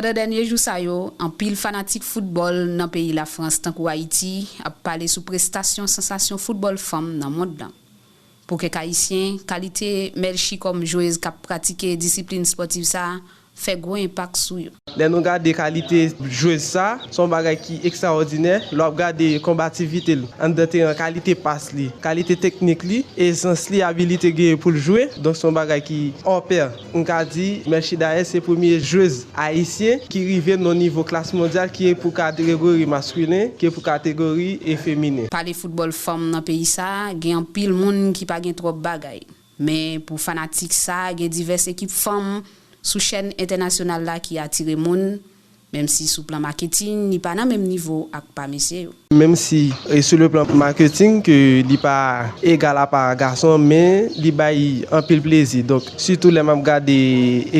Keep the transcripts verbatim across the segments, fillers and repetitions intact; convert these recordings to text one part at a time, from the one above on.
Pandan dènye jou sa yo, anpil fanatik foutbòl nan peyi Lafrans tankou Ayiti ap pale sou prestasyon sansasyon foutbòl fanm nan mond lan. Pou kèk Ayisyen, kalite Melchie kòm jwez k ap pratike disiplin espòtiv sa a fè gwo enpak sou yo. Lè nou gade kalite jwez sa, se yon bagay ki ekstraòdinè. Lè w ap gade konbativite l anndan teren, kalite pas li, kalite teknik li, ezans li, abilite genyen pou l jwe, donk se yon bagay ki hors pair. M ka di Melchie Daelle se premye jwez ayisyen ki rive nan nivo klas mondyal, ki e pou kategori maskilen, ki e pou kategori e feminen. Pale foutbòl fanm nan peyi sa a, gen anpil moun ki pa gen twòp bagay. Men pou fanatik sa a, gen divès ekip fanm sou chèn entènasyonal la ki atire moun, menm si sou plan maketing, li pa nan menm nivo ak pa mesye yo. Menm si, e, sou le plan maketing, ke li pa egal a pa gason, men li bay anpil plezi. Donk, sitou lè m ap gade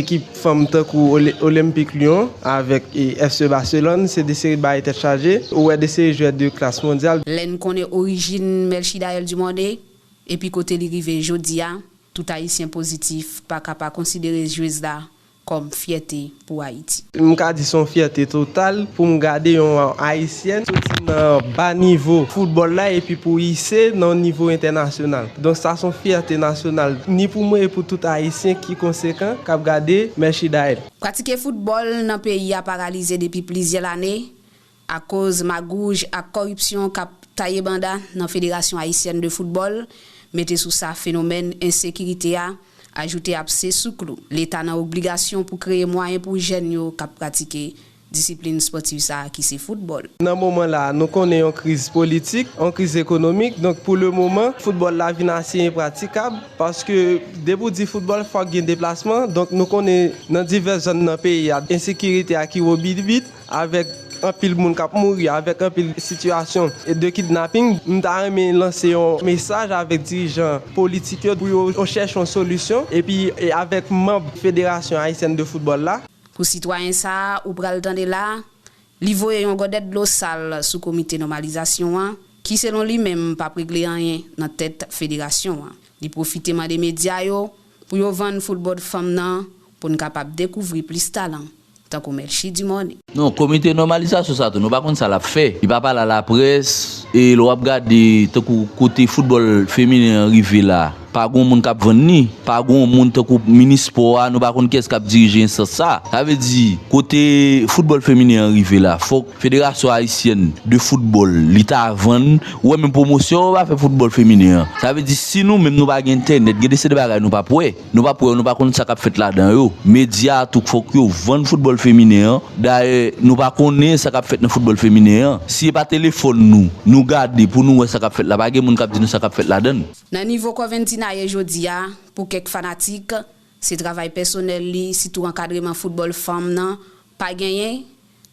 ekip fanm tankou Oli-, Olympique Lyon avèk, e, F C Barcelone, se de seri bay tèt chaje. Ou wè de seri jwè de klas mondyal. Lè n konnen orijin Melchie Daelle Dumornay, epi kote li rive jodi a, tout Ayisyen pozitif pa ka pa konsidere jwez la kòm fyète pou Ayiti. M ka di se yon fyète total pou m gade yon Ayisyèn soti nan ba nivo foutbòl la epi pou ise nan yon nivo entènasyonal. Donk sa se yon fyète nasyonal ni pou mwen e pou tout Ayisyen ki konsekan k ap gade Melchie Daelle. Pratike foutbòl nan peyi a paralize depi plizyè lane, akoz magouj ak kòripsyon k ap taye banda nan Federasyon Ayisyèn de Foutbòl, mete sou sa fenomèn ensekirite a ajoute abse sou klou. Leta nan obligasyon pou kreye mwayen pou jèn yo k ap pratike disiplin espòtiv sa a ki se foutbòl. Nan moman la a, nou konnen yon kriz politik, yon kriz ekonomik. Donk, pou le moman, foutbòl la vin ase enpratikab, paske depi w di foutbòl, fòk gen deplasman. Donk, nou konnen nan divès zòn nan peyi a, ensekirite a ki wobidbit, avèk anpil moun k ap mouri, avèk anpil sitiyasyon de kidnaping. M ta renmen lanse yon mesaj avèk dirijan politik yo pou yo, yo chèche yon solisyon, epi, e avèk manm Federasyon Ayisyèn de Foutbòl la. Pou sitwayen sa a ou pral tande la a, li voye yon gòdèt dlo sal sou komite nòmalizasyon an, ki selon li menm p ap regle anyen nan tèt federasyon an. Li pwofite mande medya yo pou yo vann foutbòl fanm nan pou n kapab dekouvri plis talan, tankou Melchie Dumornay. Non, komite nòmalizasyon sa tou, nou pa konn sa l ap fè. Li pa pale a laprès, e lè w ap gade tankou kote foutbòl feminen an rive la, pa gon moun k ap vann li, pa gon moun tankou minis spò a, nou pa konn kiyès k ap dirije enstans sa. Sa vle di, kote foutbòl feminen an rive la, fòk Federasyon Ayisyèn de Foutbòl, li ta vann, ou wè menm pwomosyon yo pa fè foutbòl feminen an. Sa vle di, si nou menm nou pa gen entènèt, gen de seri de bagay nou p ap wè. Nou p ap wè yo, nou pa konn sa k ap fèt ladan yo. Medya a tou fòk yo vann foutbòl feminen an. Dayè, nou pa konnen sa k ap fèt nan foutbòl feminen an. Si e pa telefòn nou, nou gade pou nou wè sa k ap fèt la, pa gen moun k ap di nou sa k ap fèt ladan l. Nan nivo Corventina ye jodi a, pou kèk fanatik, se travay pèsonèl li, sitou ankadreman foutbòl fanm nan, pa genyen,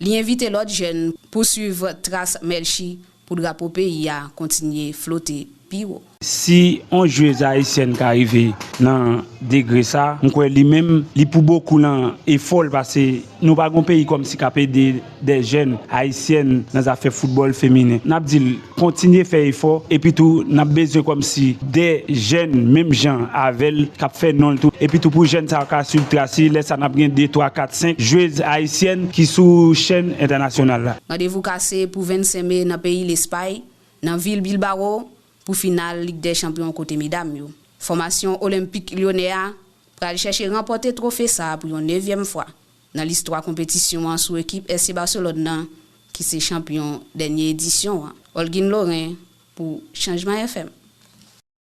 li envite lòt jèn pou swiv tras Melchie pou drapo peyi a kontinye flote pi wo. Si yon jwez ayisyèn ka rive nan degre sa, m kwè li menm, li pou bokou lan efò l, paske nou pa gon peyi kòmsi k ap ede de jèn ayisyèn nan zafè foutbòl feminen. N ap di l kontinye fè efò, epi tou, n ap bezwen kòmsi de jèn menm jan avè l, k ap fè non l tou. Epi tou, pou jèn sa yo ka swiv tras li, lè sa n ap gen de, twa, kat, senk jwez ayisyèn ki sou chèn entènasyonal la. Randevou kase pou vennsenk me nan peyi Lespay, nan vil Bilbao, pou final Lig dè Chanpyon kote medam yo. Fòmasyon Olenpik Lyonè a pral chèche ranpòte twofe sa a pou yon nevyèm fwa nan listwa konpetisyon an sou ekip F C Barcelone nan, ki se chanpyon dènye edisyon an. Olguin Laurent pou Chanjman F M.